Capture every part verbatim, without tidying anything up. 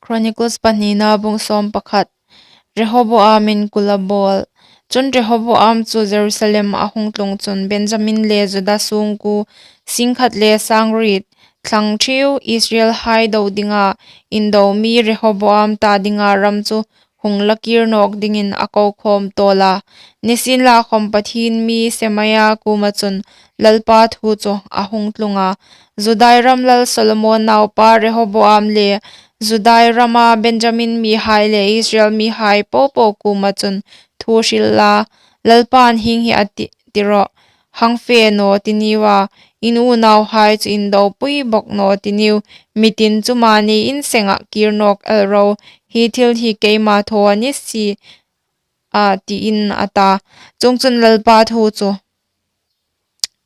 Chronicles pahnina bung sawm pakhat. Rehoboamin kul a bawl. Chun Rehoboam chu Jerusalem a hung tlung chun Benjamin le Juda sungkuo singkhat le sangriet thlang ṭhiu Israelhai do dinga indo mi Rehoboam ta dinga ram chu hung la kir nawk dingin a ko khawm tawl a. Nisienlakhawm Pathien mi Semaia kuoma chun Lalpa thu chu a hung tlung a. Judai ram lal Solomon naupa Rehoboam le Judai rama Benjamin mihai le Israel mihai popo kuoma chun thu hril la, Lalpan hieng hi a ti, ti rawh, hang fe naw ti niu a, in unauhai chu indo pui bawk naw ti niu, mi tin chu mani in senga kir nawk el ro, hi thil hi keima thaw a ni si a, tiin a ta. Chuongchun Lalpa thu chu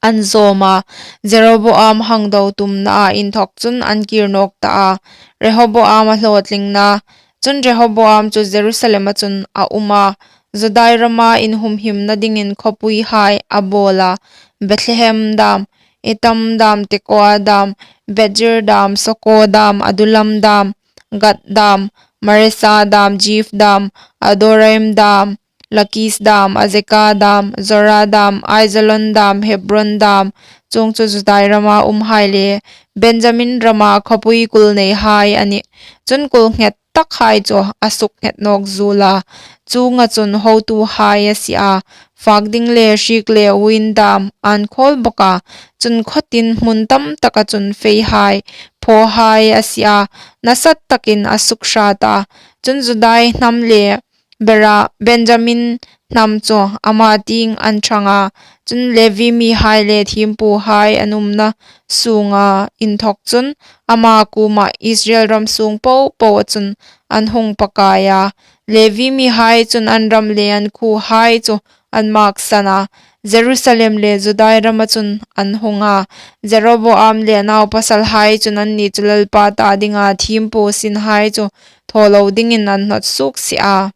an zawm a, Jeroboam hang do tumna a inthawk chun an kir nawk ta a. Rehoboam a hlawtlingna. Chun Rehoboam chu Jerusalem a chun a um a, Judai rama inhumhimna dingin khawpuihai a bawl a, Bethlehem dam, Etam dam, Tekoa dam, Bethzir dam, Soko dam, Adulam dam, Gat dam, Maresa dam, Zif dam, Adoraim dam, Lakis dam, Azeka dam, Zora dam, Aijalon dam, Hebron dam, chuong chu Judai rama umhai le Benjamin rama khawpui kul neihai a nih. Chun kul nghet takhai chu a suk nghet nawk zuol a, chuonga chun hotuhai a sie a, fak ding le hriek le uoin dam an khawl bawk a, chun khawtin hmun tam taka chun feihai, phawhai a sie a, nasa takin a suk hrat a. Chun Judai hnam le bera Benjamin hnam chu ama tieng an ṭhang a. Chun Levi mihai le thiempuhai an umna sunga inthawk chun ama kuoma Israel ram sung popoa chun an hung pakai a. Levi mihai chun an ram le an khuohai chu an maksan a, Jerusalem le Judai rama chun an hung a. Jeroboam le a naupasalhai chun anni chu Lalpa ta dinga thiempu sinhai chu thaw lo dingin an hnawt suok si a.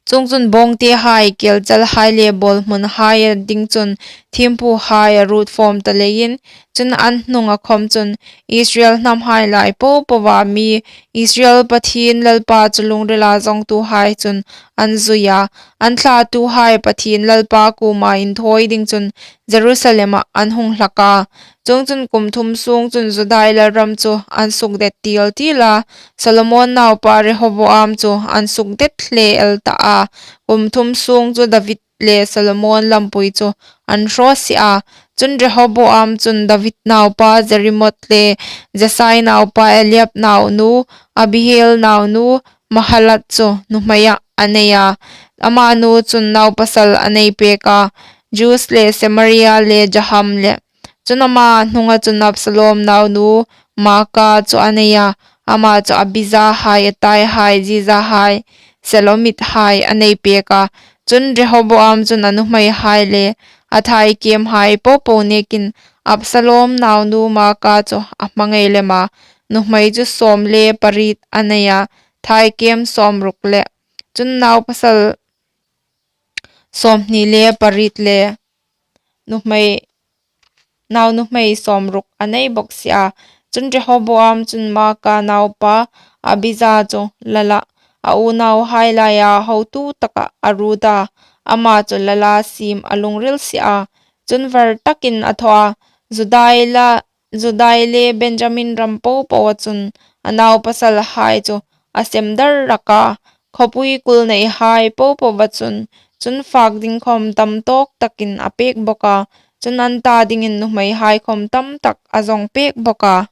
Chuongchun bawngtehai, kelchalhai le bawlhmunhai a ding chun thiempuhai a ruot fawm ta leiin, chun an hnunga khawm chun Israel hnamhai lai popoa mi Israel Pathien Lalpa chu lungrila zawngtuhai chun an zui a, an thlatuhai Pathien Lalpa kuoma inthawi ding chun Jerusalema an hung hlak a. Chuongchun kum thum sung chun Judai lalram chu an sukdet tiel tiel a, Solomon naupa Rehoboam chu an sukdet hle el ta a. Kum thum sung chu David le Solomon lampui chu an hraw si a. Chun Rehoboam chun David naupa Jerimoth le Jesai naupa Eliab naunu Abihail naunu Mahalath chu nuhmeia a nei a. Amanu chun naupasal a nei pek a, Jeus le Semaria le Jaham le. Chun ama hnunga chun Absalom naunu Maaka chu a nei a, ama chu Abija hai, Atai hai, Ziza hai, Selomith hai a nei pek a. Chun Rehoboam chun a nuhmeihai le a thaikemhai popo nekin Absalom naunu Maaka chu a hmangai lem a, nuhmei chu sawm le pariet a nei a, thaikem sawmruk le. Chun naupasal sawmhni le pariet le nuhmei, naunuhmei sawmruk a nei bawk si a. Chun Rehoboam chun Maaka naupa Abija chu lala a unauhai laia hotu taka a ruot a, ama chu lala siem a lungril si a. Chun var takin a thaw a, Judai la, Judai le Benjamin ram popoa chun a naupasalhai chu a sem dar rak a, khawpui kul neihai popoa chun, chun fak ding khawm tam tawk takin a pek bawk a, chun an ta dingin nuhmeihai khawm tam tak a zawng pek bawk a.